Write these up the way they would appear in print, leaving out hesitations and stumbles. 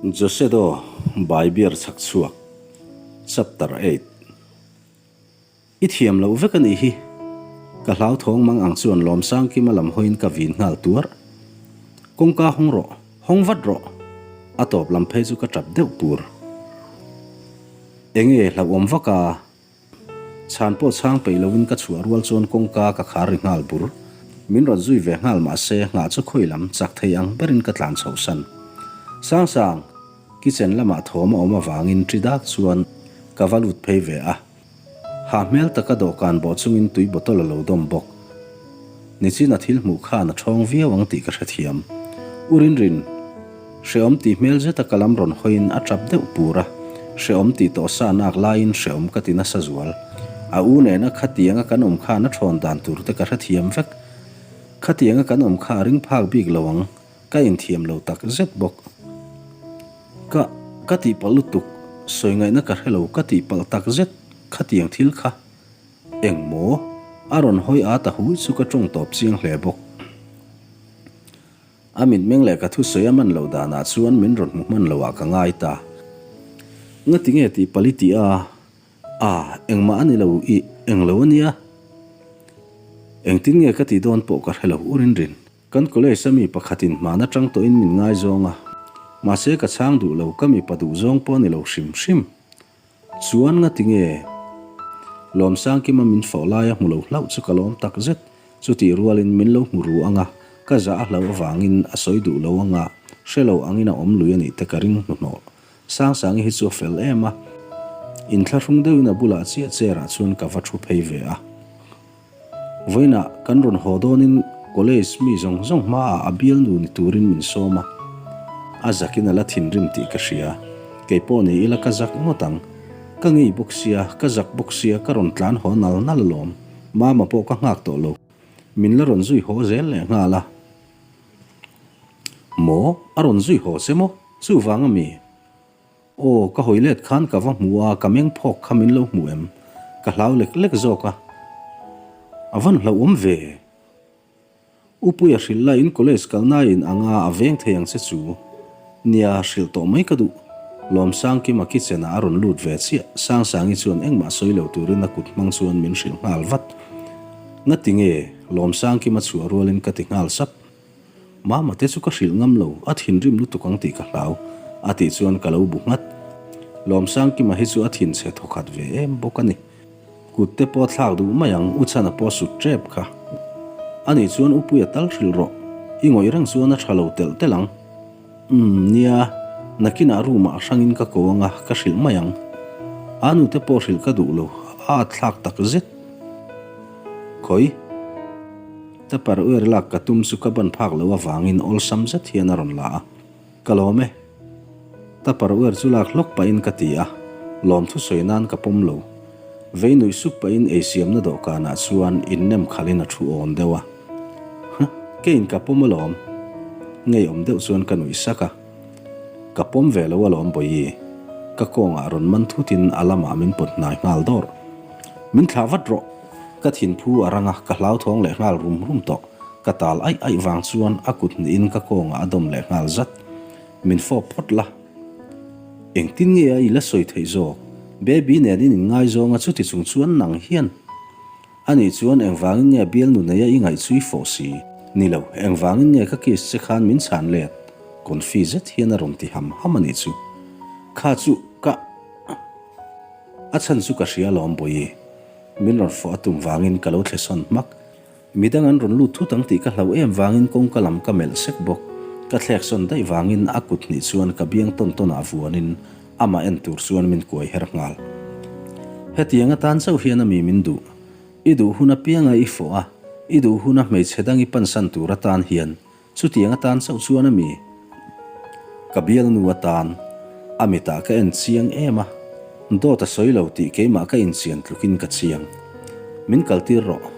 Josedo Bai Beer chhak chhuak Chapter Eight I thiam loh vek a nih hi. Ka hlauthawng mang ang chuan Lawmsangkima lam hawiin ka vin nghal tuar. Kawngka hawng rawh, hawng vat rawh! A tawp lam phei chu ka tap deuh pur. Enge hlauhawm vak a? Chhan pawh chhang peih loin ka chhuah rual chuan kawngka ka khar ri nghal bur. Min rawn zui ve nghal mahse nghah chu khawi lam chak thei ang berin ka tlan chhoh san. Sangsang! Kitchen lamah thawm a awm avangin ṭi dak chuan ka va lut phei ve a. Hah hmel taka dawhkan bawh chungin tui bottle a lo dawm bawk. Nichin a thil hmuh khan a ṭhawng viau ang tih ka hrethiam. U Rinrin, Hreawm tih hmel zeta ka lam rawn hawiin a tap deuh pur a, hreawm tih tawh sa nak laiin hreawm ka ti nasa zual. A u nena khatianga kan awm khan a thawn dan tur te ka hrethiam vek. Khatianga kan awm kha a ring phak bik lo ang, ka inthiam lo tak zet bawk. Ka, ka tihpalh lutuk, sawi ngaihna ka hre lo, ka tihpalh tak zet khatiang thil kha. Eng maw? A rawn hawi at a hui chu ka tawng tawp chiang hle bawk. A mitmeng leh ka thusawi a man loh danah chuan min rawn hmu hman loh ah ka ngai ta. Ngati nge tih pali tih a, a, engmah a ni lo i, eng lo a nia. Engtin nge ka tih dawn pawh ka hre lo u Rinrin. Kan college a mi pakhatin hman atang tawhin min ngaizawng a, mahse ka chhang duh lo ka mipa duh zawng pawh a ni lo hrim hrim. Chuan ngati nge? Lawmsangkima min fawh laia hmu lo hlauh chu ka lawm tak zet. Chutih rualin min lo hmu ru anga, ka zah a hlauh avangin a sawi duh lo anga, hre lo angin a awm lui a nih te ka ring hnuhnawh. Sangsangi hi chu a fel em a, inthlahrung deuhin a bulah chiah chair ah chuan ka va thu phei ve a. Vawiinah kan rawn haw dawnin college mi zawng zawng hmaah a bialnu ni turin min sawm a, a zakin a la thinrim tih ka hria. Kei pawh ni ila ka zak ngawt ang. Ka ngei bawk sia, ka zak bawk sia, ka rawn tlan haw nal nal alawm. Mama pawh ka nghak tawh lo. Min la rawn zui haw zel leh nghal a. Maw? A rawn zui haw che maw? Chuvang a mi? Aw, ka hawi let khan ka va hmu a, ka meng phawk kha min lo hmu em? Ka hlau lek lek zawk a. A van hlauhawm ve. U Puia hrilh la in college kalna in anga a veng thei ang che chu. Nia, hrilh tawh mai ka duh. Lawmsangkima kitchen ah a rawn lut ve chiah. Sangsangi chuan engmah sawi lo turin a kut hmang chuan min hrilh nghal vat. Ngati nge? Lawmsangkima chhuah rualin ka ti nghal sap. Mama te chu ka hrilh ngam lo, a thinrim lutuk ang tih ka hlau, a tih chuan ka lo bu nghat. Lawmsangkima hi chu a thinchhe thawkhat ve em bawk a ni. Kut te pawh a thlak duh mai ang, U Chhana pawh a sut tep kha. Ani chuan U Puia tal hrilh rawh, i ngawih reng chuan a tha lo telh telh ang. Umm, nia, nakinah room ah hrangin ka ko anga, ka hrilh mai ang. A nu te pawh hrilh ka duh lo, a at thlak tak zet. Khawi? Tupperware lak ka tum chu ka ban phak loh avangin awlsam zet hian a rawn la a, Ka lawm e. Tupperware chu lak hlawk pahin ka ti a, lawmthu sawi nan ka pawm lo. Vei nuih sup pahin eisiamna dawhkanah chuan innem khalhin a thu awn deuh a. Huh, keiin ka pawm alawm. Ngeiawm deuh chuan ka nuih sak a. Ka pawm ve lo alawm Bawihi. Ka kawngah rawn man thutin a lamah min pawt hnai nghal dawr. Min thlah vat rawh! Ka thinphu a rang a, ka hlauthawng leh nghal rum rum tawh. Ka tal aih aih vang chuan a kut hnihin ka kawngah a dawm leh nghal zat. Min fawp phawt la. Engtin nge a i la sawi theih zawk? Baby nen in inngaizawng a chuti chung chuan nang hian. Ani chuan engvangin nge bialnu neia i ngaihchui fawh si? Ni lo, engvangin nge ka kiss che khan min chhan let? Confi zet hian a rawn ti ham ham a nih chu. Kha chu ka. A chhan chu ka hria alawm Bawihi. Min rawn fawh a tum vangin ka lo thle sawn hmak. Midang an rawn lut thut ang tih ka hlauh em vangin kawngka lam ka melh sek bawk. Ka thlek sawn daih vangin a kut hnih chuan ka biang tawn tawn ah vuanin amah en tur chuan min kuai her nghal. Hetiang atan chauh hian a mi min duh. I duh hun apianga i fawh a, i duh huna hmeichhe dang i pansan tur atan hian Chutiang atan chauh chuan a mi ka bialnu atan a mitah ka en chiang em a, dawt a sawi lo tih keimah ka inchian tlukin ka chiang. Min kaltir rawh.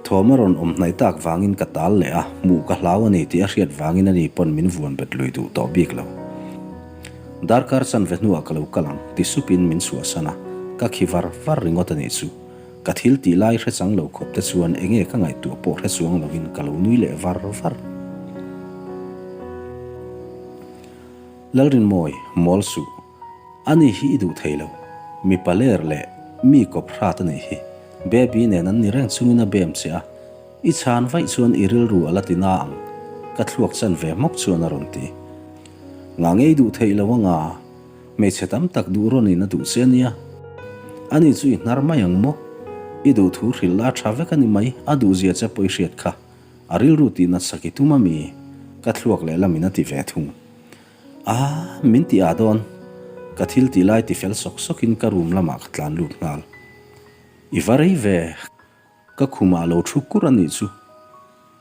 Thawm a rawn awm hnaih tak vangin ka tal leh a, hmuh ka hlau a ni tih a hriat vangin ani pawn min vuan bet lui duh tawh bik lo. Darkar chanve hnuah ka lo kal ang ti supin min chhuahsan a, ka khi var var ringawt a nih chu. Ka thil tih lai hre chang lo khawp te chuan enge ka ngaihtuah pawh hre chuang lovin ka lo nui leh var var. Lalrinmawi, mawl suh. Ani hi i duh thei lo. Mipa ler leh mi kawp hrat a nih hi. Baby nen an ni reng chungin a bem che a. I chhan vaih chuan i rilru a la ti na ang. Ka thluak chan ve hmawk chuan a rawn ti. Nga ngei duh theih lo anga hmeichhe tam tak duh rawnin a duh che a nia. Ani chu i hnar mai ang maw? I duh thu hrilh la tha vek a ni mai, a duh zia che pawh i hriat kha. A rilru tih natsak i tum a mi? Ka thluak lehlamin a ti ve thung. A, min ti ah dawn. Ka thil tih lai ti fel sawk sawkin ka room lamah ka tlan lut nghal. I va rei ve. Ka khumah lo thu kur a nih chu.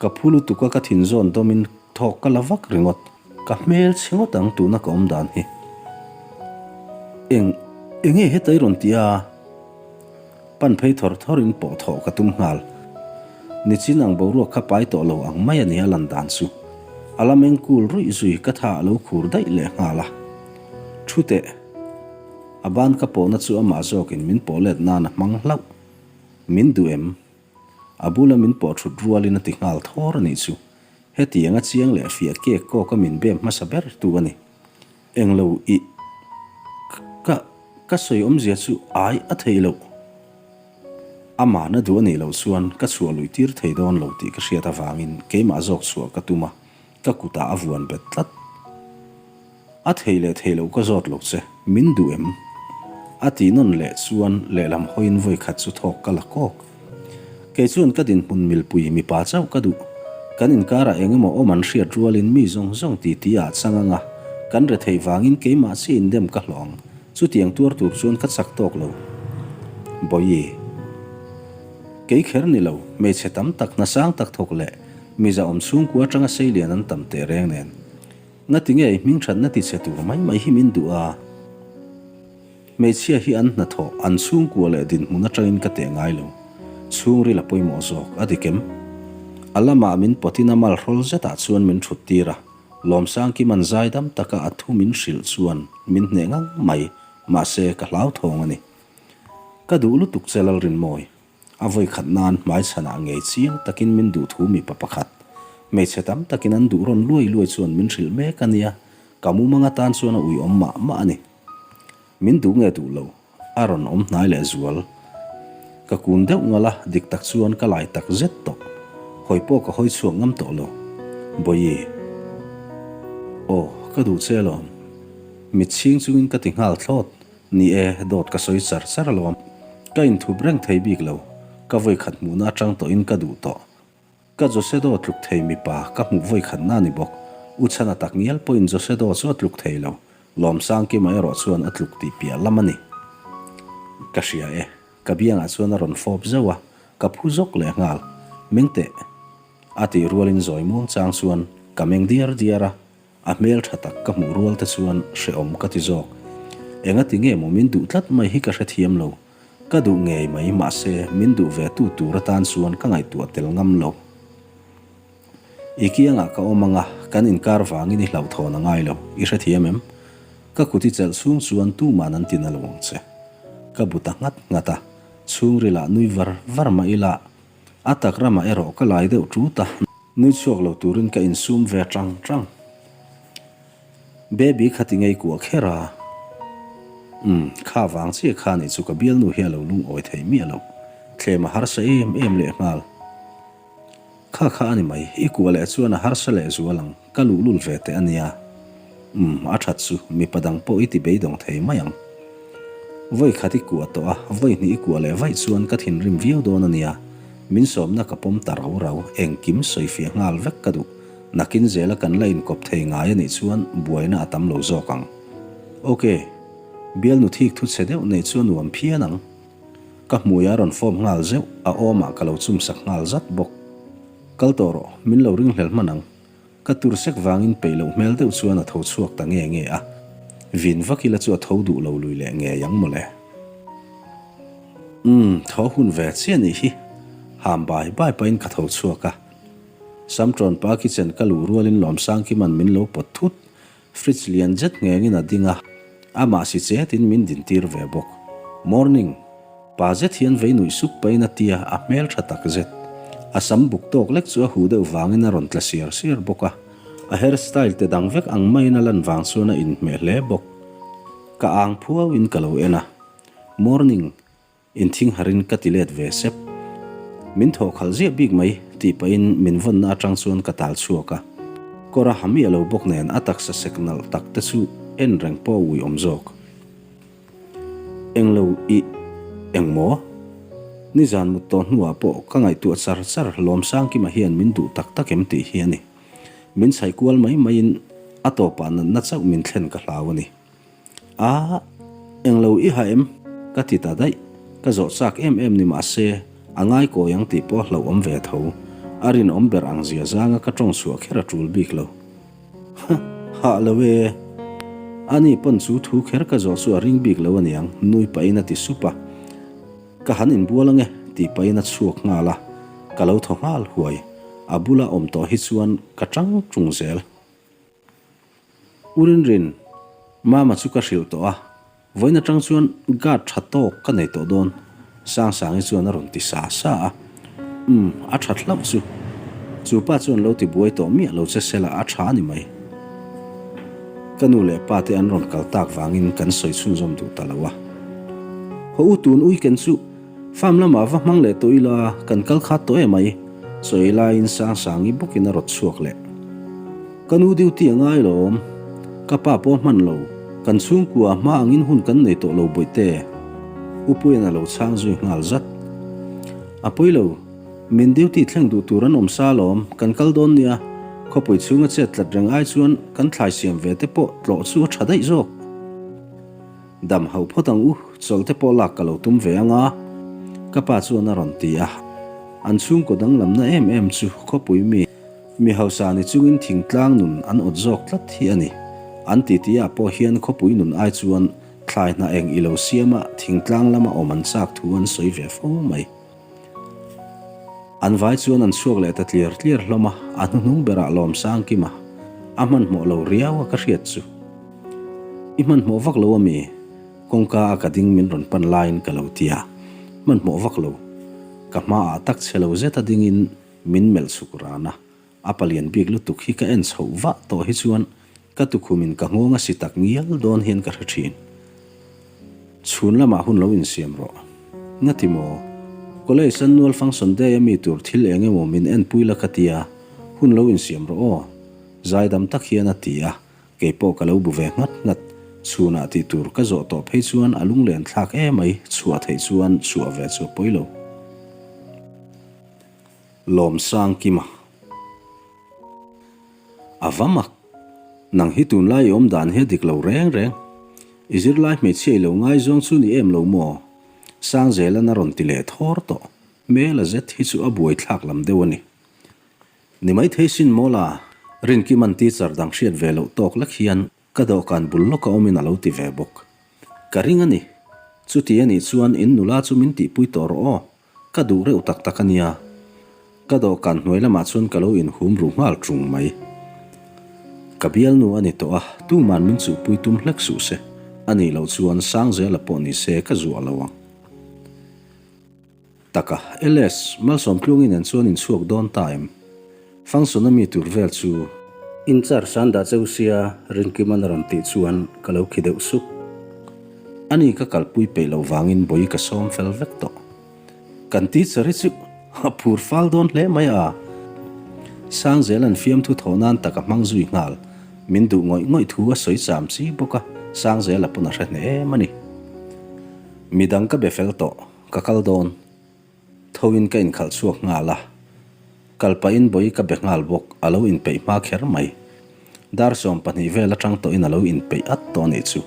Ka phu lutuk a ka thin zawn dawmin thawk ka la vak ringawt. Ka hmel chhe ngawt ang tuna ka awm dan hi. Eng, enge heta i rawn ti a? Pan phei thawr thawrin pawh thawh ka tum nghal. Nichin ang boruak kha pai tawh lo ang mai a ni a lan dan chu. A la meng kul ruih zui ka tha a lo khur daih leh nghal a. Thu teh. A ban ka pawhna chu amah zawkin min pawh let nan a hmang hlauh. Min duh em? A bula min pawh thut rualin a ti nghal thawr a nih chu. Hetiang a chiang leh fiah kek kawka min bem hmasa ber tu a ni. Englo i ka ka sawi awmzia chu ai a theih loh. Amah na duh a nih loh chuan ka chhuah luih tir thei dawn lo tih ka hriat avangin keimah zawk chhuah ka tum a, ka kutah a vuan bet tlat. A thei leh thei loh ka zawt lo che, min duh em? A tih nawn leh chuan lehlam hawiin vawi khat chu thawk ka la kawk. Kei chuan ka dinhmun milpui mipa chauh ka duh. Kan inkarah eng emaw awm an hriat rualin mi zawng zawng titi ah chang anga kan retheih vangin keimah chiah indem ka hlawh ang. Chutiang tuar tur chuan ka chak tawk lo. Bawihi. Kei kher ni lo, hmeichhe tam tak hna sang tak thawk leh miza awm chhungkua atanga seilian an tam teh reng nen. Ngati nge i hmingthatna ti chhe tur mai mai hi min duh a? Hmeichhia hi an hnathawh, an chhungkua leh dinhmun atangin ka teh ngai lo. Chhungril a pawimawh zawk, a dik em? A lamah min pawtin a mal hrawl zetah chuan min thut tir a, Lawmsangkiman zaidam taka a thu min hrilh chuan min hneh ngang mai, mahse ka hlauthawng a ni. Ka duh lutuk che Lalrinmawi. A vawi khat nan hmaichhanah ngei chiang takin min duh thu mipa pakhat, hmeichhe tam takin an duh rawn luai luai chuan min hrilh mek a nia, ka mumang atan chuan a uiawm mah mah a ni. Min duh nge duh lo, a rawn awm hnai leh zual. Ka kun deuh ngal a, dik tak chuan ka lai tak zet tawh. Hawi pawh ka hawi chhuak ngam tawh lo. Bawihi. Aw, ka duh che alawm. Mit chhing chungin ka ti nghal thlawt. Ni e, dawt ka sawi char char alawm. Ka inthup reng thei bik lo. Ka vawikhat hmuhna atang tawhin ka duh tawh. Ka Josedo tluk thei mipa ka hmuh vawikhatna a ni bawk. U Chhana tak ngial pawhin Josedo chu a tluk thei lo. Lawmsangkima erawh chuan a tluk tih piah lam a ni. Ka hria e. Ka biangah chuan a rawn fawp zauh a, ka phu zawk leh nghal. Meng teh. A tih rualin zawi muang chang chuan ka meng diar diar a. A hmel tha tak ka hmuh rual te chuan hrehawm ka ti zawk. Engati nge maw min duh tlat mai hi ka hrethiam lo. Ka duh ngei mai mahse min duh ve tu tur atan chuan ka ngaihtuah tel ngam lo. I kiangah ka awm anga kan inkar vangin i hlauhthawn a ngai lo, i hrethiam em? Ka kut i chelh chhung chuan tuman an ti na lo ang che. Ka bu ta nghat nghat a, chhungrilah nui var var mah ila a tak ramah erawh ka lai deuh tut a. Nui chhuak lo turin ka insum ve tang tang. Baby kha ti ngei kuah kher a. Umm, kha vang chiah kha nih chu ka bialnu hi a lo lungawi thei miah lo. Thlem a harsa em em leh nghal. Kha kha a ni mai, i kuah leh chuan a harsa leh zual ang, ka luhlul ve teh a nia. Umm, a that chu, mipa dang pawh i ti beidawng thei mai ang. Vawi khat i kuah tawh a, vawi hnih i kuah leh vaih chuan ka thinrim viau dawn a nia. Min sawmna ka pawm ta rau rau, engkim sawifiah nghal vek ka duh. Nakin zela kan la inkawp thei ngai a nih chuan buaina a tam lo zawk ang. Ok, bialnu thik thu chhe deuh neih chu a nuam phian ang. Ka hmui a rawn fawp nghal zeuh, a awmah ka lo chumsak nghal zat bawk. Kal tawh rawh, min lo ringhlel hman ang. Ka tur sek vangin peih loh hmel deuh chuan a tho chhuak ta nge nge a, vin vak ila chu a tho duh lo lui leh ngei ang mawle. Umm, tho hun ve chiah nih hi. Ham bai bai pahin ka tho chhuak a. Samṭawn pa kitchen ka luh rualin Lawmsangkima'n min lo pawt thut. Fridge lian zet nghengin a ding a, amah si chetin min dintir ve bawk. Morning. Pa zet hian vei nuih sup pahin a tia, a hmel tha tak zet. A sam buk tawk lek chu a huh deuh vangin a rawn tla siar siar bawk a. A hair style te dang vek ang maiin a lan vang chuan a inhmeh hle bawk. Ka ang phuau in ka lo en a. Morning. Inthing harin ka ti let ve sep. Min thawh khalh ziah bik mai tih pahin min vawnna atang chuan ka tal chhuak a. Kawr a ha miah lo bawk nen a taksa sek nalh tak te chu en reng pawh a ui awm zawk. Englo i engmaw? Nizan mut tawh hnuah pawh ka ngaihtuah char char Lawmsangkima hian min duh tak tak em tih hi a ni. Min chhaih kual mai maiin a tawpah natna chauh min thlen ka hlau a ni. A, englo i ha em? Ka ti ta daih. Ka zawh chak em em ni mahse a ngai kawi ang tih pawh a hlauhawm ve tho. A rinawm ber ang zia zanga ka tawng chhuah kher a tul bik lo. Ha, hah lo e. Ani pawn chu thu kher ka zawh chu a ring bik lo aniang, nui pahin a ti sup a. Ka han inbual ange, tih pahin a chhuak nghal a, ka lo thaw nghal huai. A bula awm tawh hi chuan ka tang tung zel. U Rinrin, Mama chu ka hrilh tawh a, Vawiin atang chuan guard tha tawk ka nei tawh dawn, Sangsangi chuan a rawn ti sa sa a. Umm, a that hlauh chu. Chu pa chuan lo ti buai tawh miah lo che sela a tha a ni mai. Ka nu leh pa te an rawn kal tak vangin kan sawi chhunzawm duh ta lo a. Haw u tun weekend chu farm lamah va hmang leh tawh ila kan kal khat tawh em ai, sawi laiin Sangsangi bawkin a rawt chhuak leh. Ka nu duty a ngai lawm. Ka pa pawh hman lo. Kan chhungkua hma angin hun kan nei tawh lo bawihte. U Puia'n a lo chhang zui nghal zat. A pawi lo. Min duty thleng duh tur an awm sa lawm. Kan kal dawn nia. Khawpui chhunga chet tlat reng ai chuan kan thlai siam ve te pawh tlawh chu a tha daih zawk. Dam hauh phawt ang u, chawlh te pawh lak ka lo tum ve ang a, ka pa chuan a rawn ti a. An chhungkaw danglamna em em chu khawpui mi. Mi hausa ni chungin thingtlang nun an awt zawk tlat hi a ni. An titi ah pawh hian khawpui nun ai chuan thlai hna eng i lo siam a thingtlang lama awm an chak thu an sawi ve fo mai. An vai chuan an chhuak leh ta tliar tliar hlawm a, a hnuhnung berah Lawmsangkima a hmanhmawh lo riau a ka hriat chu. I hmanhmawh vak lo ami? Kawngka a ka ding min rawn pan laiin ka lo ti a, hmanhmawh vak lo. Ka hmaah tak chhe lo zeta dingin Min melh chhuk ran a, a palian bik lutuk hi ka en chhoh vah tawh hi chuan ka tukhumin ka nghawng a si tak ngial dawn hian ka hre thin. Chhun lamah hun lo insiam rawh. Ngati maw? College annual function day a mi tur thil eng emaw min enpui la ka tia, hun lo insiam rawh aw. Zaidam tak hian a ti a, kei pawh ka lo bu ve nghat nghat. Chhunah tih tur ka zawh tawh phei chuan a lunglen thlak emai, chhuah theih chuan chhuah ve chu a pawi lo. Lawmsangkima. A va mak. Nang hi tunlai i awm dan hi a dik lo reng reng. I zirlai hmeichhia i lo ngaizawng chu ni em lo maw? Sangzela'n a rawn ti leh thawr tawh. Hmel a zet hi chu a buaithlak lam deuh a ni. Ni maithei sin maw la, Rinkima'n teacher dang hriat ve loh tawk lek hian Ka dawhkan bul lawka awmin a lo ti ve bawk. Ka ring a ni. Chuti a nih chuan in nula chu min tihpui tawh rawh aw. Ka duh reuh tak tak a nia. Ka dawhkan hnuai lamah chuan ka lo inhum ruh nghal ṭung mai. Ka bialnu a ni tawh a, tuman min chuhpui tum hlek suh se. A nih loh chuan Sangzela pawh ni se ka zuah lo ang. Taka, LS, Malsawmtluangi nen chuan in chhuak dawn ta em? Function a mi tur vel chu. In car san dah cheu sia Rinkiman a rawn tih chuan ka lo khi deuh sup. Ani ka kalpui peih loh vangin bawi ka sawm fel vek tawh. Kan teacher hi chu a phur fal dawn hle mai a. Sangzela'n fiamthu thawh nan tak a hmang zui nghal. Min duh ngawih ngawih thu a sawi cham chi bawk a, Sangzela pawn a hre hneh em a ni. Midang ka be fel tawh. Ka kal dawn. Tho in ka inkhalh chhuak nghal a. Kal pahin bawi ka be nghal bawk, a lo inpeih hma kher mai. Dar 12 vel atang tawhin a lo inpeih at tawh anih chu.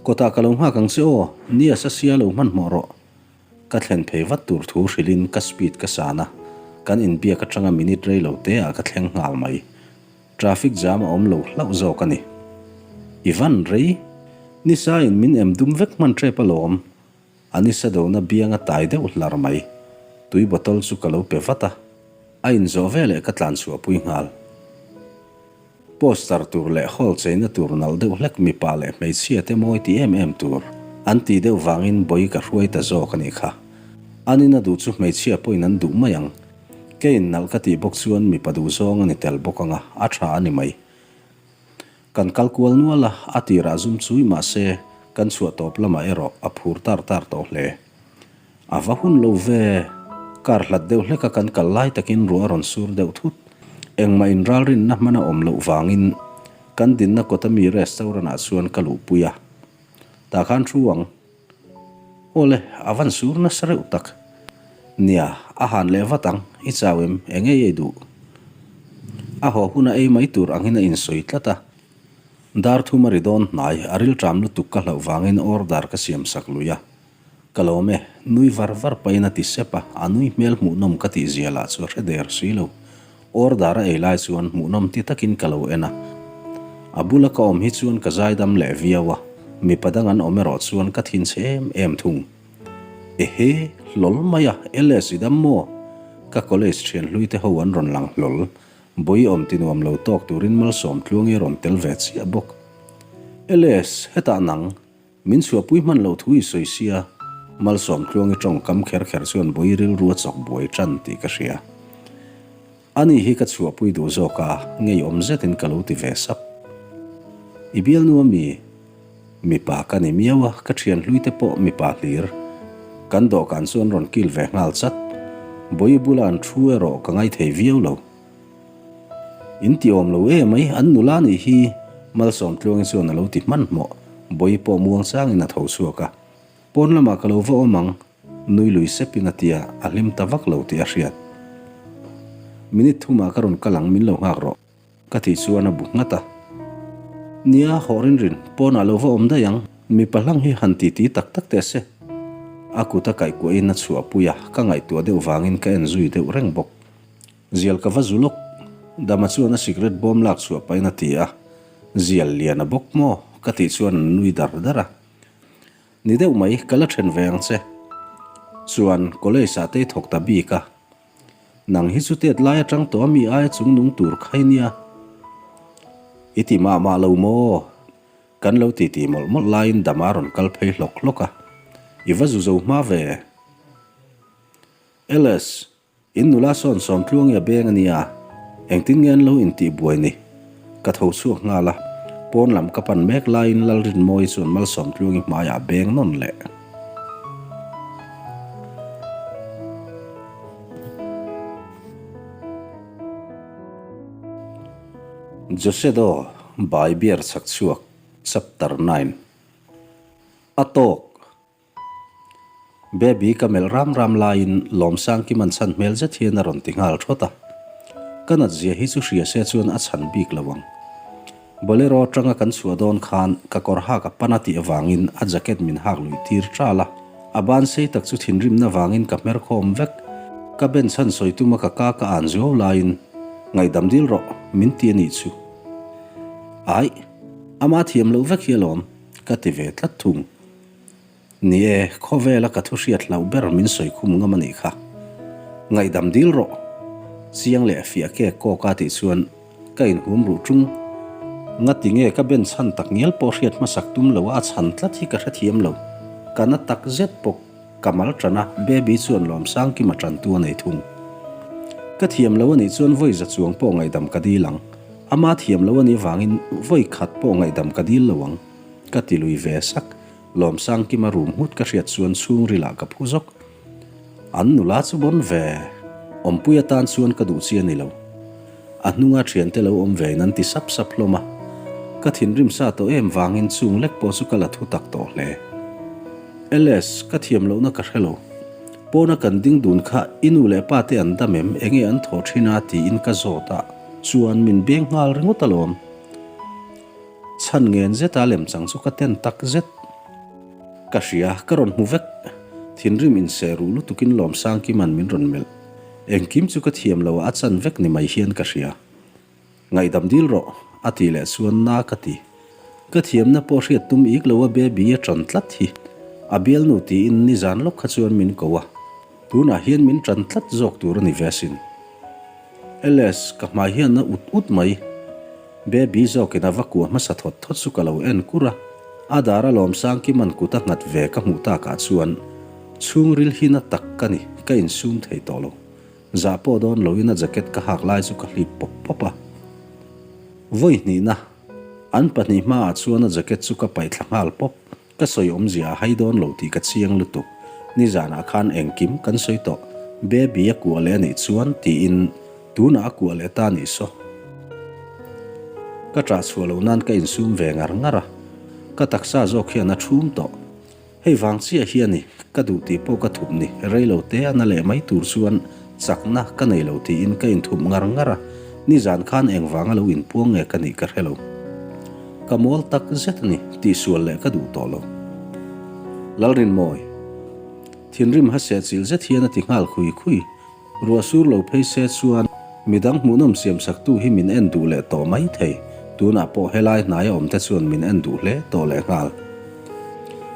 Kawtah ka lo nghak ang che aw, ni a sa sia lo hmanhmawh rawh. Ka thlen phei vat tur thu hrilhin ka speed ka san a, kan inbiak atanga minute rei lo te ah ka thleng nghal mai. Traffic jam a awm lo hlauh zawk a ni. I van rei? Nisa in min em dum vek hman tep alawm. A nisa dona biang a tai deuh hlar mai. Tui bottle chu ka lo pe vat a. A inzawh veleh ka tlan chhuah pui nghal. Poster tur leh hall cheina tur nalh deuh hlek mipa leh hmeichhia te mawi ti em em tur an tih deuh vangin bawi ka hruai ta zawk a nih kha. An ina duh chu hmeichhia pawhin an duh mai ang. Keiin nalh ka tih bawk chuan mipa duhzawng a ni tel bawk ang a, a tha a ni mai. Kan kal kual nual a, a tirah zum chui mah se kan chhuah tawp lamah erawh a phur tar tar tawh hle. A va hun lo ve, kar hlat deuh hleka kan kal lai takin ruah a rawn sur deuh thut. Engmah inralrinna hman a awm loh vangin kan dinna kawta mi restaurant ah chuan ka luhpui a. Tah khan thu ang. Awle, a van sur nasa reuh tak. Nia, a han leh vat ang, i chau em, eng ei ei duh? A haw huna ei mai tur angin a insawi tlat a. Dar thum a ri dawn hnai, a rilṭam lutuk ka hlauh vangin order ka siam sak lui a. Ka lawm e, nui var var pahin a ti sep a, a nui hmel hmuhnawm ka tih zia lah chu a hre der si lo. Order a ei lai chuan hmuhnawm ti takin ka lo en a. A bula ka awm hi chuan ka zaidam leh viau a, mipa dang an awm erawh chuan ka thinchhe em em thung. Ehe, hlawl mai a, LS i dam maw? Ka college thian hlui te ho an rawn lang hlawl. Bawi awm ti nuam lo tawk turin Malsawm Tluangi a rawn tel ve chiah bawk. LS, hetah nang, Min chhuahpui hman loh thu i sawi sia, Malsawm Tluangi tawngkam kher kher chuan bawi rilru a chawk buai tan tih ka hria. Ani hi ka chhuahpui duh zawk a, ngeiawm zetin ka lo ti ve sap. I bialnu a mi? Mipa ka ni miau a, ka thian hlui te pawh mipa hlir. Kan dawhkan chu an rawn kil ve nghal chat. Bawi bula an thu erawh ka ngaithei viau lo. In ti awm lo e mai, an nula nih hi Malsawm Tluangi chuan a lo ti hmanhmawh, Bawi pawh muang changin a tho chhuak a. Pawn lamah ka lo va awm ang, nui lui sepin a ti a, a hlim ta vak lo tih a hriat. Minute thumah ka rawn kal ang, min lo nghak rawh, ka tih chuan a bu nghat a. Nia, hawh rin rin, pawnah lo va awm daih ang, mipa hlang hi han titi tak tak teh se. A kut a kaihkuahin a chhuahpui a, ka ngaihtuah deuh vangin ka en zui deuh reng bawk. Zial ka va zu lawk. Dama chuan a sikret bawm lak chhuah pahin a ti a, Zial lian a bawk maw? ka tih chuan an nui dar dar a. Ni deuh mai, ka la then ve ang che. Chuan college ah te i thawk ta bik a. Nang hi chu tet lai atang tawh a mi aia chung nung tur kha i nia. I ti mah mah lo maw? Kan lo titi mawlh mawlh laiin Dama a rawn kal phei hlawk hlawk a. I va zu zo hma ve. LS. In nula sawn sawm tluangi a beng a nia, engtin nge an lo intih buai ni? Ka tho chhuak nghal a, pawn lam ka pan mek laiin Lalrinmawii chuan Malsawm tluangi hmaiah a beng nawn leh. Josedo Bai Biar chhak chhuak Chapter 9 A tawk! Baby ka melh ram ram laiin Lawmsangkiman chhan hmel zet hian a rawn ti nghal thawt a. Ka nat zia hi chu hria se chuan a chhan bik lo ang. Bolero atanga kan chhuah dawn khan ka kawr hak a pan a tih avangin a jacket min hak luih tir ṭal a. A ban sei tak chu thinrimna vangin ka hmer khawm vek. Ka ben chhan sawi tuma ka ka ka an zuau laiin ngaihdam dil rawh min ti a nih chu. Aih, ama thiam loh vek hi alawm ka ti ve tlat thung. Ni e, khawvela ka thu hriat hlauh ber min sawi khum ngam a nih kha. Ngaihdam dil rawh. Chiang leh fiah kek kawk a tih chuan ka inhum ruh ṭung. Ngati nge ka ben chhan tak ngial pawh hriat hmasak tum lo a a chhan tlat hi ka hrethiam lo. Ka na tak zet bawk. Ka mal ṭan a, Baby chuan Lawmsangkima ṭantu a nei thung. Ka thiam lo a nih chuan vawi za chuang pawh ngaihdam ka dil ang. Ama thiam lo a nih vangin vawi khat pawh ngaihdam ka dil lo ang. Ka ti lui ve sak. Lawmsangkima rum nghut ka hriat chuan chhungrilah ka phu zawk. An nula chu bawn ve. Awmpui atan chuan ka duh chi a ni lo. A hnunga thiante lo awm vein an ti sap sap hlawm a. Ka thinrim sa tawh em vangin chung lek pawh chu ka la thu tak tawh hle. LS, ka thiam lohna ka hre lo. Pawna kan ding dun kha i nu leh pa te an dam em, enge an thawh thin a tiin ka zawt a, chuan min beng nghal ringawt alawm. Chhan ngen zeta lemchang chu ka ten tak zet. Ka hria, ka rawn hmu vek. Thinrim inseh ruh lutukin Lawmsangkima'n min rawn melh. Engkim chu ka thiam lo a, a chan vek ni mai hian ka hria. Ngaihdam dil rawh, a tih leh chuan na ka ti. Ka thiamna pawh hriat tum ik lo a baby a ṭan tlat hi. A bialnu tiin nizan lawk kha chuan min ko a. Tunah hian min ṭan tlat zawk tur a ni ve asin. LS, ka hmai hian a ut ut mai. Baby zawkin a va kuah hmasa thawt thawt chu ka lo en kur a. A dar a Lawmsangkima'n kut a nghat ve ka hmuh takah chuan chhungril hi na tak ka ni, ka insum thei tawh lo. Zah pawh dawn loin a jacket ka hak lai chu ka hlip pawp pawp a. Vawi hnihna, an pahnih hmaah chuan a jacket chu ka paih thla nghal pawp. Ka sawi awmzia a hai dawn lo tih ka chiang lutuk. Nizanah khan engkim kan sawi tawh. Baby a kuah leh a nih chuan tiin tunah a kuah leh ta a nih saw. Ka ṭah chhuah loh nan ka insum ve ngar ngar a. Ka taksa zawk hian a ṭhum tawh. Hei vang chiah hi a ni, ka duh tih pawh ka thup ni, rei lo te a na leh mai tur chuan chakna ka nei lo tiin ka inthup ngar ngar a, nizan khan engvanga lo inpuang nge ka nih ka hre lo. Ka mawl tak zet a ni, tihsual leh ka duh tawh lo. Lalrinmawi. Thinrim hase chilh zet hian a ti nghal khui khui. Ruah sur lo phei se chuan midang hmuhnawm siamsaktu hi min en duh leh tawh mai thei, tunah pawh helai hnaia awmte chuan min en duh hle tawh leh nghal.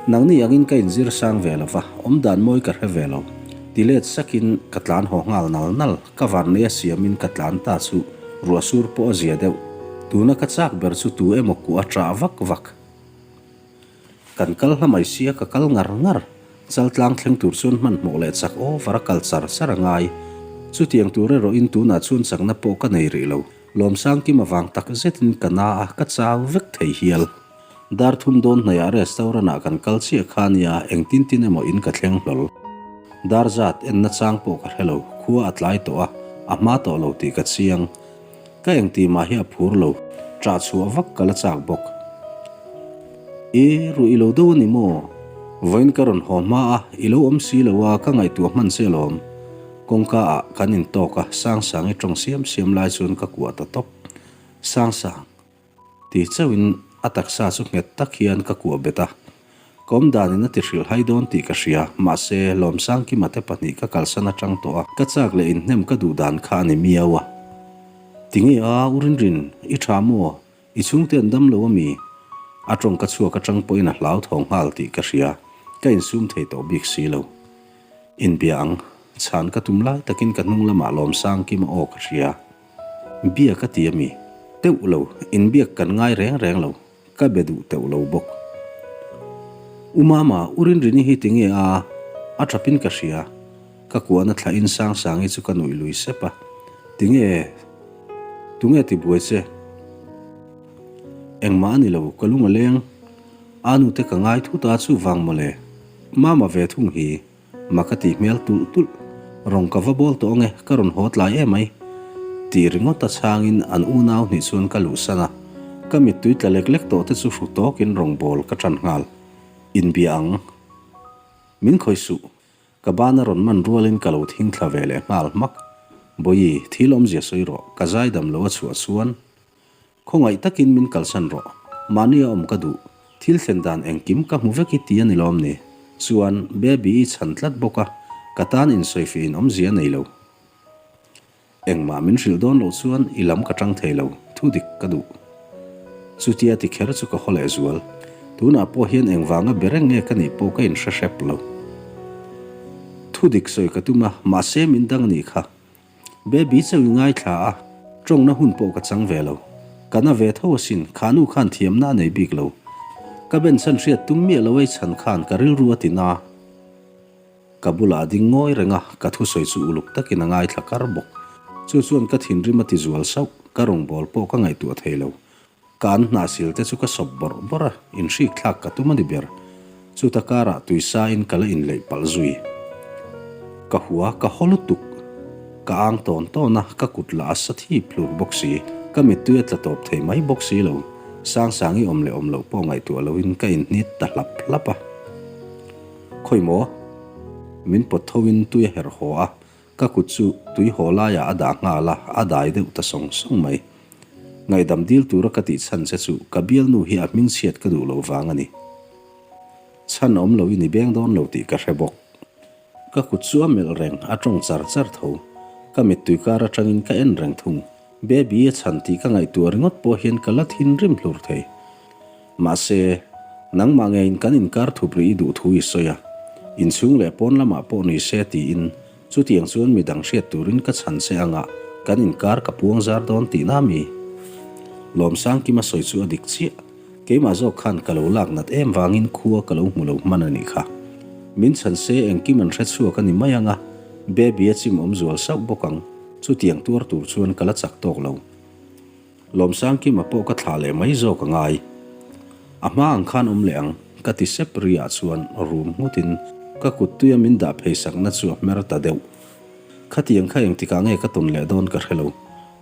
Nangni angin ka inzir sang ve lo va, awmdan mawi ka hre ve lo. Ti let sakin ka tlan haw nghal nal nal, ka varneia siamin ka tlan ta chu ruah sur pawh a zia deuh. Tuna ka chak ber chu tu emaw kuah a ṭah vak vak. Kan kal hla mai sia ka kal ngar ngar. Chaltlang thleng tur chuan hmanhmawh leh chak over a kal char char a ngai. Chutiang tur erawhin tunah chuan chakna pawh ka nei rih lo. Lawmsangkim avang tak zetin ka na a, ka chau vek thei hial. Dar thum dawn hnaihah restaurant ah kan kal chiah kha nia, engtin tin emaw in ka thleng hlawl. Dar zat enna chang pawh ka hre lo, khua a tlai tawh a, a hma tawh lo tih ka chiang. Ka engti mah hi a phur lo, ṭah chhuah vak ka la chak bawk. E, ruh i lo do a ni maw? Vawiin ka rawn haw hma a, i lo awm si lo a, ka ngaihtuah hman che alawm. Kawngka ah kan intawk a, Sangsangi ṭawng siam siam lai chuan ka kuah ta tawp. Sangsang. Ti chauhin a taksa chu nghet tak hian ka kuah bet a. Ka awm danin a ti hrilh hai dawn tih ka hria, mahse Lawmsangkima te pahnih ka kalsan atang tawh a, ka chak leh inhnem ka duh dan kha a ni miau a. Tinge a, u Rinrin, i tha maw? I chhungte an dam lo ami? A tawng ka chhuak atang pawhin a hlauthawng nghal tih ka hria, ka insum thei tawh bik si lo. Inbia ang, chhan ka tum lai takin ka hnung lamah Lawmsangkima aw ka hria. Bia ka ti a mi? Teuh lo, inbiak kan ngai reng reng lo, ka be duh teuh lo bawk. U Mama, U Rinrini hi tinge a? A thapin ka hria. Ka kuahna thlahin Sangsangi chu ka nuih lui sep a. Tinge? Tunge ti buai che? Engmah a ni lo, ka lung a leng. A nute ka ngai thut a, chuvang mawle. Mama ve thung hi. Ma ka tih hmel tulh tulh. Rawng ka va bawl tawh ange, ka rawn haw tlai em mai. Tih ringawt a chhangin an unau hnih chuan ka luhsan a. Ka mittui tla lek lek tawh te chu hru tawkin rawng bawl ka tan nghal. Inbia ang. Min khawih suh. Ka bana rawn man rualin ka lo thing thla ve leh nghal hmak. Bawihi, thil awmzia sawi rawh, ka zaidam lo a chhuah chuan. Khawngaih takin min kalsan rawh. Mahni a awm ka duh. Thil thlen dan engkim ka hmu vek i ti a ni lawm ni? Chuan, Baby i chhan tlat bawk a, ka tan insawifiah in awmzia a nei lo. Engmah min hrilh dawn loh chuan i lam ka tang thei lo, thu dik ka duh. Chutia ti kher chu ka haw leh zual. Tunah pawh hian engvanga be reng nge ka nih pawh ka inhre hrep lo. Thu dik sawi ka tum a, mahse min dang a nih kha. Baby chauh i ngaithla a, tawngna hun pawh ka chang ve lo. Ka na ve tho asin, kha nu khan thiamna a nei bik lo. Ka ben chhan hriat tum miah lo ei chhan khan ka rilru a ti na. Ka bulah a ding ngawi reng a, ka thusawi chu uluk takin a ngaithla kar bawk. Chu chuan ka thinrim a ti zual sauh, ka rawngbâwl pawh ka ngaihtuah thei lo. Ka an hnah sil te chu ka sawp bawrh bawrh a, inhrik thlak ka tum a ni ber. Chuta karah tuisa in ka la inleih palh zui. Ka hua ka haw lutuk. Ka ang tawn tawn a, ka kut lah a sa thip hlur bawk si. Ka mittui a tla tawp thei mai bawk si lo. Sangsangi awm leh awm loh pawh ngaihtuah loin ka inhnit ta hlap hlap a. Khawi maw? Min pawt tho in tui a herh haw a, Ka kut chu tui haw laiah a dah nghal a, a dai deuh ta sawng sawng mai. Ngaihdam dil tura ka tih chhan che chu ka bialnu hi a hmingchhiat ka duh lo vang a ni. Chhan awm lo in i beng dawn lo tih ka hre bawk. Ka kut chu a melh reng, a tawng char char tho. Ka mittui kar atangin ka en reng thung. Baby a chhan tih ka ngaihtuah ringawt pawh hian ka la thinrim hlur thei. Mahse, nangmah ngeiin kan inkar thup rih i duh thu i sawi a, inchhung leh pawn lamah pawh ni se tiin chutiang chuan midang hriat turin ka chhan che anga kan inkar ka puang zar dawn tihna mi? Lawmsangkima sawi chu a dik chiah. Keimah zawk khan ka lo lak nat em vangin khua ka lo hmu lo hman a nih kha. Min chhan se engkim an hre chhuak a ni mai anga. Baby a chim awm zual sauh bawk ang, chutiang tuar tur chuan ka la chak tawk lo. Lawmsangkima pawh ka thlah leh mai zawk a ngai. A hma ang khan awm leh ang, ka ti sep ri ah chuan rum nghut in ka kut tuia min dah phei sakna chu a hmer ta deuh. Khatiang kha engtikah nge ka tawn leh dawn ka hre lo.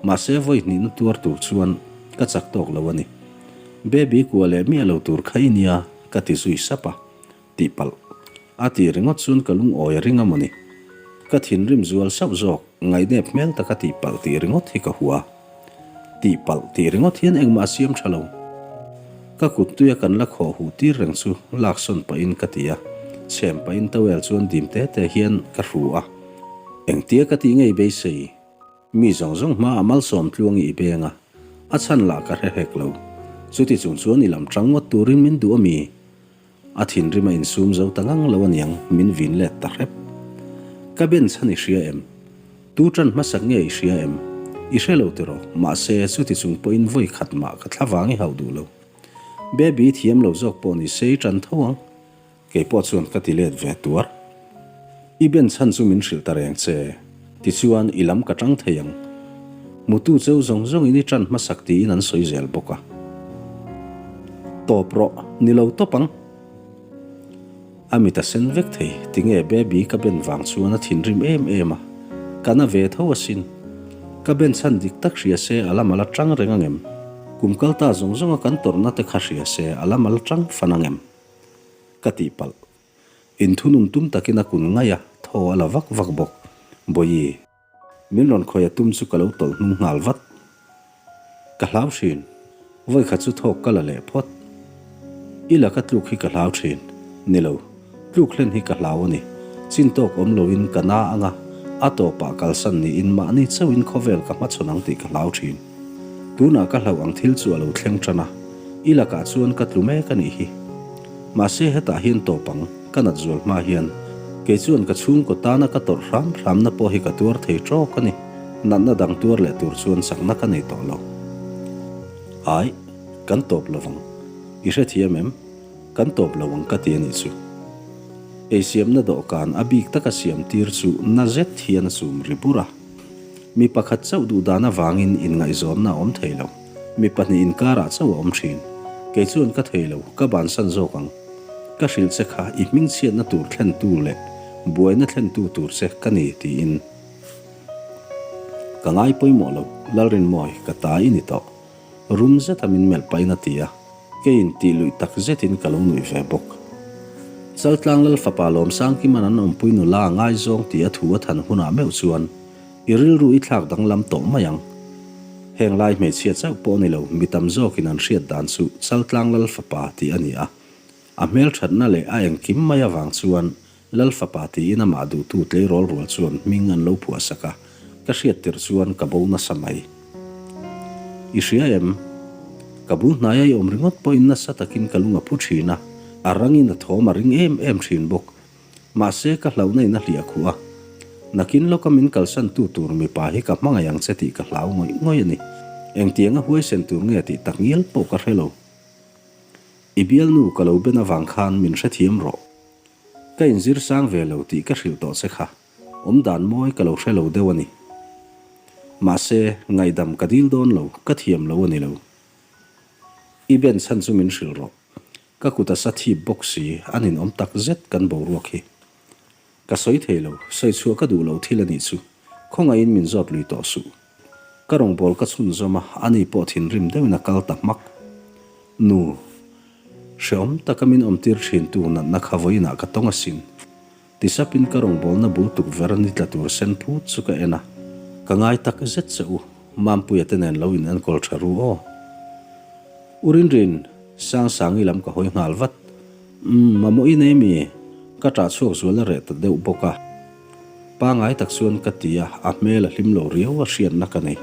Mahse vawi hnihna tuar tur chuan ka chak tawk lo a ni. Baby kua leh miah lo tur kha i nia ka ti zui sap a, tihpalh. A ti ringawt chuan ka lungawi a ring a mawni. Ka thinrim zual sauh zawk, ngaihnep hmel taka tihpalh tih ringawt hi ka hua. Tihpalh tih ringawt hian engmah a siam tha lo. Ka kut tuia kan la khawh huh tir reng chu laksawn pahin ka ti a, chhem pahin towel chuan dim te te hian ka hru a. Engtia ka tih ngei beisei? Mi zawng zawng hmaah malsawm tluangi i beng a, a chhan lah ka hre hek lo. Chuti chung chuan i lam tang ngawt turin min duh a mi? A thinrim a insum zo ta ngang lo aniang min vin let ta hrep. Ka ben chhan i hria em? Tu tan hmasak nge i hria em? I hre lo tiraw? Mahse, chuti chung pawhin vawi khat mah ka thla vang i hauh duh lo. Baby i thiam lo zawk pawh ni se i tan tho ang. Kei pawh chuan ka ti let ve tuar. I ben chhan chu min hrilh ta reng che. Tichuan, i lam ka tang thei ang. Hmutu cheu zawng zawngin i tan hmasak tiin an sawi zel bawk a. Tawp rawh, ni lo tawp ang. A mit a sen vek thei, tinge baby ka ben vang chuan a thinrim em em a, ka na ve tho asin. Ka ben chhan dik tak hria se a lam a la tang reng angem? Kum kal ta zawng zawnga kan tawrhna te kha hria se a lam a la tang fan angem? Ka tihpalh. Inthunun tum takin a kun ngaih a, thaw a la vak vak bawk. Bawihi. Min rawn khawih a tum chu ka lo tawlh hnung nghal vat. Ka hlau thin. Vawikhat chu thawk ka la leh phawt. I laka tluk hi ka hlau thin. Ni lo, tluk hlen hi ka hlau a ni. Chin tawk awm loin ka na ang a, a tawpah kalsan niin mahni chauhin khawvel ka hmachhawn ang tih ka hlau thin. Tunah ka hlauh ang thil chu a lo thleng tan a, i lakah chuan ka tlu mek a nih hi. Mahse hetah hian tawp ang, ka nat zual hma hian kei chuan ka chhungkaw tana ka tawrh hram hramna pawh hi ka tuar thei tawk a ni, natna dang tuar leh tur chuan chakna ka nei tawh lo. Ai, kan tawp lo vang. I hrethiam em? Kan tawp lo ang ka ti a nih chu. Eisiamna dawhkan a bik taka siam tir chu na zet hian a chum ri bur a. Mi pakhat chauh duh dan avangin inngaihzawnna a awm thei lo. Mi pahnih inkarah chauh a awm thin. Kei chuan ka thei lo, ka bansan zawk ang. Ka hrilh che kha i hmingchhiatna tur thlentu leh buaina thlentu tur che ka ni tiin. Ka ngai pawimawh lo, Lalrinmawi, ka ta i ni tawh. Rum zeta min melh pahin a ti a, keiin tih luih tak zetin ka lo nuih ve bawk. Chaltlang Lal fapa Lawmsangkima'n an awmpui nula a ngaizawng tih a thu a than hunah meuh chuan i rilru i thlak danglam tawh mai ang. Heng lai hmeichhia chauh pawh ni lo, mi tam zawkin an hriat dan chu Chaltlang Lal fapa tih a ni a. A hmelthatna leh a engkim mai avang chuan Lal fapa tiin amah duhtu tleirawl rual chuan hming an lo phuahsak a, ka hriat tirh chuan ka bo nasa mai. I hria em? Ka bul hnaia i awm ringawt pawhin nasa takin ka lung a phu thin a, a rangin a thawm a ring em em thin bawk. Mahse ka hlauhna in a hliah khuh a. Nakin lawka min kalsan tu tur mipa hi ka hmangaih ang che tih ka hlau ngawih ngawih a ni. Engtianga huaisen tur nge tih takngial pawh ka hre lo. I bialnu ka lo ben avang khan min hrethiam rawh. Ka inzir sang ve lo tih ka hrilh tawh che kha, awmdan mawi ka lo hre lo deuh a ni. Mahse, ngaihdam ka dil dawn lo, ka thiam lo a ni lo. I ben chhan chu min hrilh rawh. Ka kut a sa thip bawk si, a ninawm tak zet kan boruak hi. Ka sawi thei lo, sawi chhuah ka duh lo thil a nih chu. Khawngaihin min zawt lui tawh suh. Ka rawngbâwl ka chhunzawm a, ani pawh thinrim deuhin a kal ta hmak. Nu, hrehawm taka min awmtir ṭhintu natna kha vawiinah ka tawng asin. Tisapin ka rawngbâwlna bul tukverh ni tla tur sen phut chu ka en a. Ka ngai tak zet che u, Mampuia te nen lo in enkawl ṭha ru aw. U Rinrin, Sangsangi lam ka hawi nghal vat. Umm, mamawh i nei mi? Ka ṭah chhuak zual a reh ta deuh bawk a. Pangai tak chuan ka ti a, a hmel a hlim lo riau a hriatna ka nei.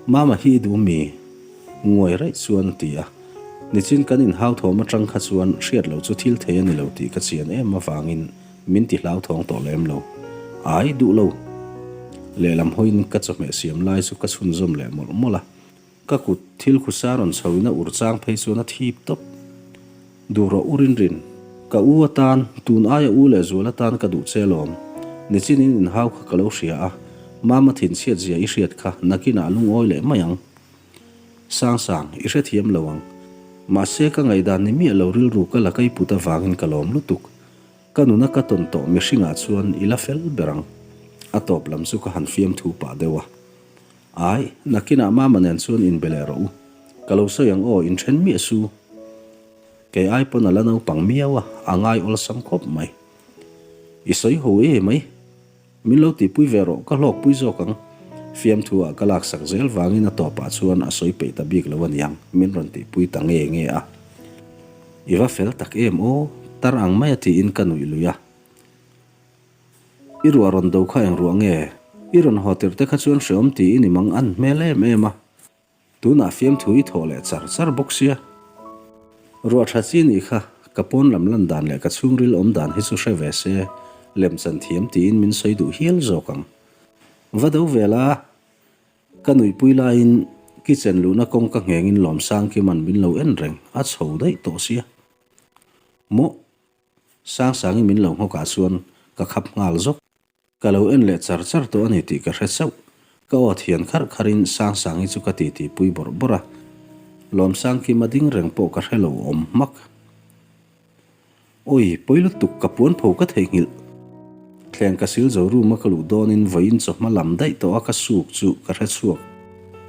Mama hi i duh mi? Nguai raih chuan a ti a. Nichin kan inhauthawm aṭang kha chuan hriat loh chu thil thei a ni lo tih ka chian em avangin min ti hlauthawng tawh lem lo. Ai, duh lo! Lehlam hawiin ka chawhmeh siam lai chu ka chhunzawm leh mawlh mawlh a. Ka kut thil khusa rawn chho in a ur chang phei chuan a thip tawp. Duh rawh u Rinrin, ka u atan, tun aia u leh zual atan ka duh che lawm. Nichin in inhau kha ka lo hria a, Mama thinchhiat zia i hriat kha nakinah a lungawi leh mai ang. Sangsang, i hrethiam lo ang. Mahse ka ngaihdan ni miah lo rilru ka la kai put avangin ka lawm lutuk. Ka nuna ka tawn tawh mihringah chuan i la fel ber ang. A tawp lam chu ka han fiamthu pah deuh a. Ai, nakinah Mama nen chuan inbe leh rawh u. Ka lo sawi ang aw, inthen miah su. Kei ai pawn a la naupang miau a, a ngai awlsam khawp mai. I sawi ho e mai. Min lo tihpui ve rawh, ka hlawkpui zawk ang. Fiamthu ah ka laksak zel vangin a tawpah chuan a sawi peih ta bik lo aniang, min rawn tihpui ta nge nge a. I va fel tak em aw, tar ang mai a tiin ka nuih lui a. I ruah rawn do kha eng ruah nge? I rawn haw tirh te kha chuan hreawm tiin i mang an hmel em em a. Tunah fiamthu i thawh leh char char bawk sia. Ruah tha chi nih kha, ka pawn lam lan dan leh ka chhungril awm dan hi chu hre ve se, lemchan thiam tiin min sawi duh hial zawk ang. Va do ve la, ka nuihpui laiin kitchen luhna kawngka nghengin Lawmsangkima'n min lo en reng, a chho daih tawh sia. Mawh! Sangsangi min lo nghawkah chuan ka khap nghal zawk. Ka lo en leh char char tawh a ni tih ka hre chauh. Ka aw thian kharh kharhin Sangsangi chu ka titi pui bawrh bawrh a. Lawmsangkima ding reng pawh ka hre lo awm hmak. Awi, pawi lutuk ka puan pho ka theihnghilh. Thleng ka sil zo room a ka luh dawnin vawiin chawhma lam daih tawh a ka suk chu ka hre chhuak.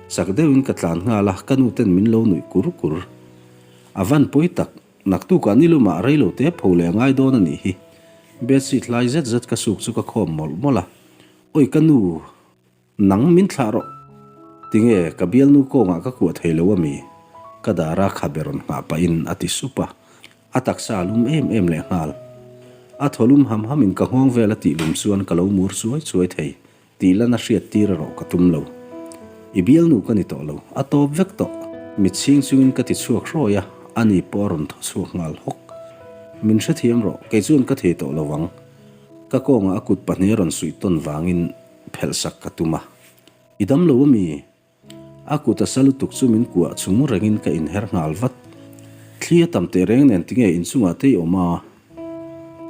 Chak deuhin ka tlan nghal a, ka nu ten min lo nuih kur kur. A van pawi tak. Naktukah ni lumah rei lo te pho leh a ngai dawn a nih hi. Bedsheet hlai zet zet ka suk chu ka khawm mawlh mawlh a. Awi ka nu, nang min thlah rawh. Tinge ka bialnu kawngah ka kuah thei lo a mi? Ka dara khabe rawn nghah pahin a ti sup a. A taksa a lum em em leh nghal. A thaw lum ham hamin ka nghawng vel a tih lum chuan ka lo mur chuai chuai thei. Tih lana hriat tir erawh ka tum lo. I bialnu ka ni tawh lo, a tawp vek tawh. Mit chhing chungin ka ti chhuak hrawi a, ani pawh a rawn thaw chhuak nghal hawk. Min hrethiam rawh, kei chuan ka thei tawh lo ang. Ka kawngah a kut pahnih a rawn suih tawn vangin phelhsak ka tum a. I dam lo ami? A kut a sa lutuk chu min kuah chung rengin ka inher nghal vat. Thli a tam teh reng nen tinge inchungah te i awm a?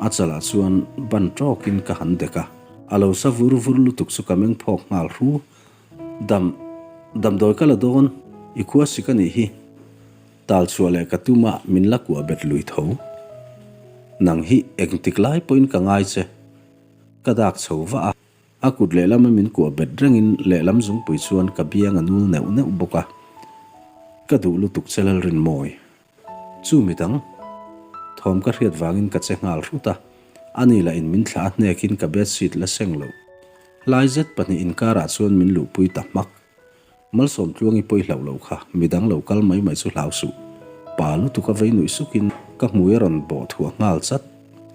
A chalah chuan ban tawkin ka han dek a, a lo sa vur vur lutuk chu ka meng phawk nghal hru. Dam, damdawi ka la dawn, i khua sik a nih hi. Tal chhuah leh ka tum a, min la kuah bet lui tho. Nang hi engtik lai pawhin ka ngai che. Ka dak chho vah a. A kut lehlama min kuah bet rengin lehlam zungpui chuan ka biang a nul neuh neuh bawk a, ka duh lutuk che Lalrinmawi. Chu mi dang thawm ka hriat vangin ka che nghal hrut a, ani lah in min thlah a hnekin ka bedsheet la seng loh. Hlai zet pahnih inkarah chuan min luhpui ta hmak. Malsawm tluangi pawi hlauh lo kha, midang lo kal mai mai chu hlau suh. Pa lutuk a vei nuih sukin ka hmui a rawn bawh thuah nghal chat.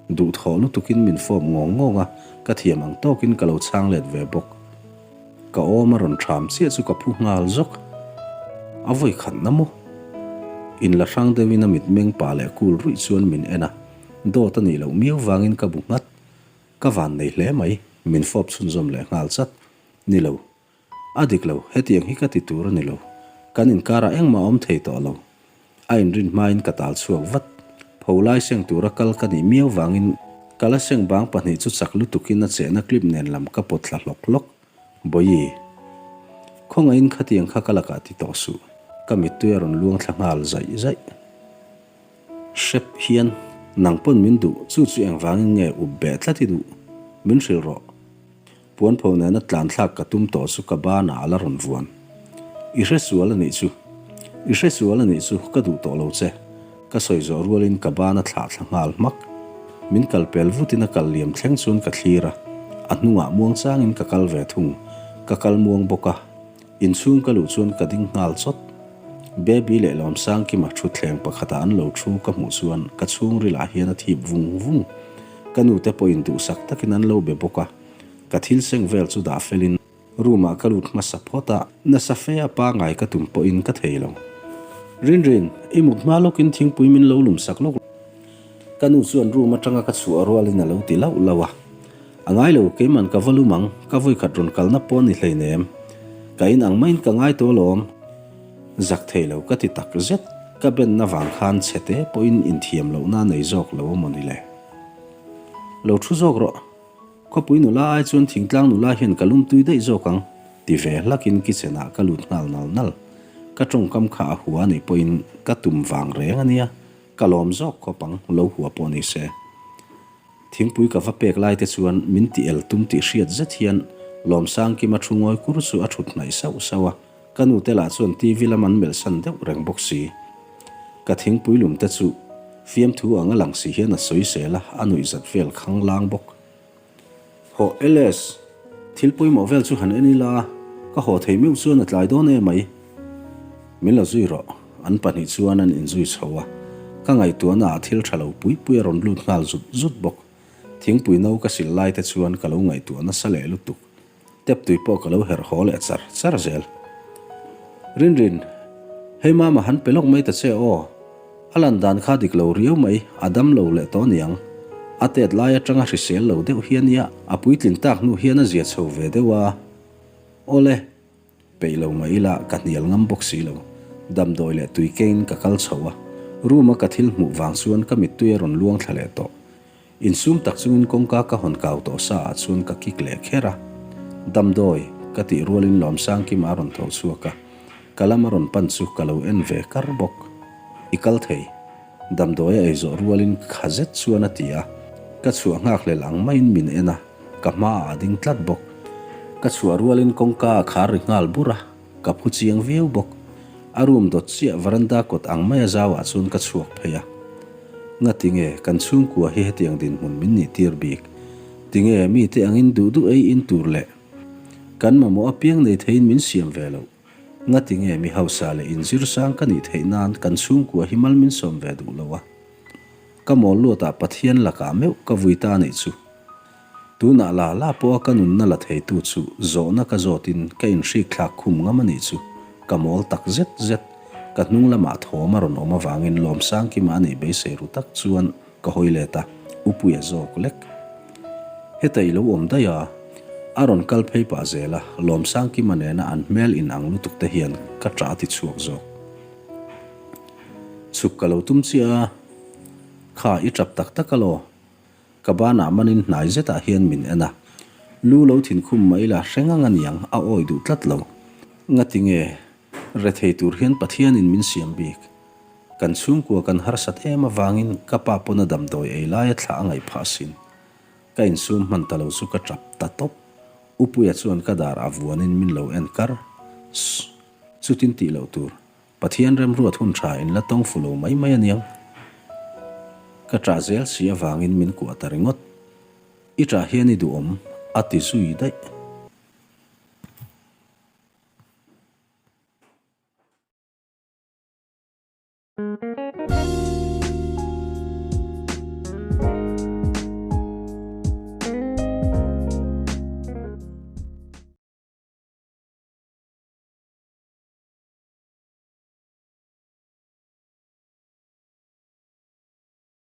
Duhthawh lutukin min fawp ngawng ngawng a, ka thiam ang tawkin ka lo chhang let ve bawk. Ka awm a rawn ṭham chiah chu ka phu nghal zawk. A vawi khatna maw? Inla hrang deuhin a mitmeng pa leh kul ruih chuan min en a, dawt a nih loh miau vangin ka bu nghat. Ka van nei hle mai, min fawp chhunzawm leh nghal chat. Ni lo. A dik lo, hetiang hi ka ti tur a ni lo. Kan inkarah engmah a awm thei tawh lo. A inrin hmain ka tal chhuak vat. Pho lai seng tura kal ka nih miau vangin ka la seng bang pahnih chu chak lutukin a chehna clip nen lam ka pawt thla hlawk hlawk. Bawihi. Khawngaihin khatiang kha ka lakah ti tawh suh. Ka mittui a rawn luang thla nghal zaih zaih. Hrep hian nang pawn min duh, chu chu engvangin nge up beh tlat i duh? Min hrilh rawh. Puanpho nena tlan thlak ka tum tawh chu ka banah a la rawn vuan. I hre sual a nih chu. I hre sual a nih chu, ka duh tawh lo che. Ka sawi zawh rualin ka ban a thlah thla nghal hmak. Min kal pel vutin a kal liam thleng chuan ka thlir a, a hnungah muang changin ka kal ve thung. Ka kal muang bawk a, inchhung ka luh chuan ka ding nghal chawt. Baby leh Lawmsangkima thutthleng pakhatah an lo thu ka hmuh chuan ka chhungrilah hian a thip vung vung. Ka nute pawhin duhsak takin an lo be bawk a, ka thil seng vel chu dah felin room ah ka lut hmasa phawt a, nasa fe a pangai ka tum pawhin ka thei lo. Rinrin, i mut hma lawkin thingpui min lo lum sak lawk. Ka nu chuan room atanga ka chhuah rualin a lo ti lauh lauh a, A ngai lo, keiman ka va lum ang, ka vawikhat rawn kalna pawh a ni hleinem. Ka in ang maiin ka ngai tawh alawm. Zak thei lo ka ti tak zet, ka benna vang khan chhe te pawhin inthiam lohna a nei zawk lo a maw ni le. Lo thu zawk rawh. Khawpui nula ai chuan thingtlang nula hian ka lum tui daih zawk ang, ti ve hlakin kitchen ah ka lut nghal nal nal. Ka tawngkam kha a hua anih pawhin ka tum vang reng a nia, ka lawm zawk khawp ang, lo hua pawh ni se. Thingpui ka va pek lai te chuan min ti el tum tih hriat zet hian Lawmsangkima thu ngawi kur chu a thut hnaih sauh sauh a, ka nu te lah chuan TV lam an melh san deuh reng bawk si. Ka thingpui lum te chu fiamthu ang a lang si hian a sawi sel a, a nuih zat vel khang lang bawk. Hawh LS, thil pawimawh vel chu han en ila, ka haw thei meuh chuan a tlai dawn em mai. Min la zui rawh, an pahnih chuan an inzui chho a, ka ngaihtuahna ah thil tha lo pui pui a rawn lut nghal zut zut bawk. Thingpui no ka sil lai te chuan ka lo ngaihtuah nasa leh lutuk. Tep tui pawh ka lo herh haw leh char char zel. Rinrin, hei mama han pe lawk mai ta che aw. A lan dan kha dik lo riau mai, a dam lo leh tawh aniang. A tet lai atanga hrisel lo deuh hi ania, a puitlin tak hnu hian a zia chho ve deuh a. Awle. Peih lo mah ila ka hnial ngam bawk si lo. Damdawi leh tui kengin ka kal chho a, room a ka thil hmuh vang chuan ka mittui a rawn luang thla leh tawh. Insum tak chungin kawngka ka hawn kau tawh sa ah chuan ka kik leh kher a. Damdawi, ka tih rualin Lawmsangkima a rawn tho chhuak a, ka lam a rawn pan chu ka lo en ve kar bawk. I kal thei. Damdawi a ei zawh rualin kha zet chuan a ti a, ka chhuah nghakhlel ang maiin min en a, ka hmaah a ding tlat bawk. Ka chhuah rualin kawngka a khar ri nghal bur a, ka phu chiang viau bawk. A room dawt chiah veranda kawt ang maia zauah chuan ka chhuak phei a. Ngatinge kan chhungkua hi hetiang dinhmun min nih tir bik? Tinge mite angin duh duh ei in tur leh kan mamawh apiang nei theiin min siam ve loh? Ngati nge mi hausa leh inzir sang ka nih theih nan kan chhungkua hi mal min sawm ve duh lo a? Ka mawl luatah Pathian lakah meuh ka vui ta anih chu. Tunah la la pawha ka nunna la theitu chu zawhna ka zawtin ka inhrik thlak khum ngam anih chu. Ka mawl tak zet zet. Ka hnung lamah thawm a rawn awm avangin Lawmsangkima anih beisei ru tak chuan Ka hawi let a, Upuia zawk lek. Heta i lo awm daih a, a rawn kal phei pah zel a, Lawmsangkima nena an hmel in ang lutuk te hian ka ṭah a ti chhuak zawk. Chhuk ka lo tum chiah a, kha i ṭap tak tak alaw? Ka banah manin hnai zetah hian min en a, lu lo thinkhum mah ila hre ngang aniang a awi duh tlat lo. Ngati nge rethei tur hian Pathianin min siam bik? Kan chhungkua kan harsat em avangin ka pa pawn a damdawi ei laia thlah a ngaih phah asin. Ka insum hman ta lo chu ka tap ta tawp. Upuia chuan ka dar a vuanin min lo en kar. Ssss. Chutin tih loh tur. Pathian remruat hun tha in la tawng fu lo mai mai aniang. Ka tah zel si avangin min kuah ta ringawt. I tah hian i duhawm, a ti zui daih.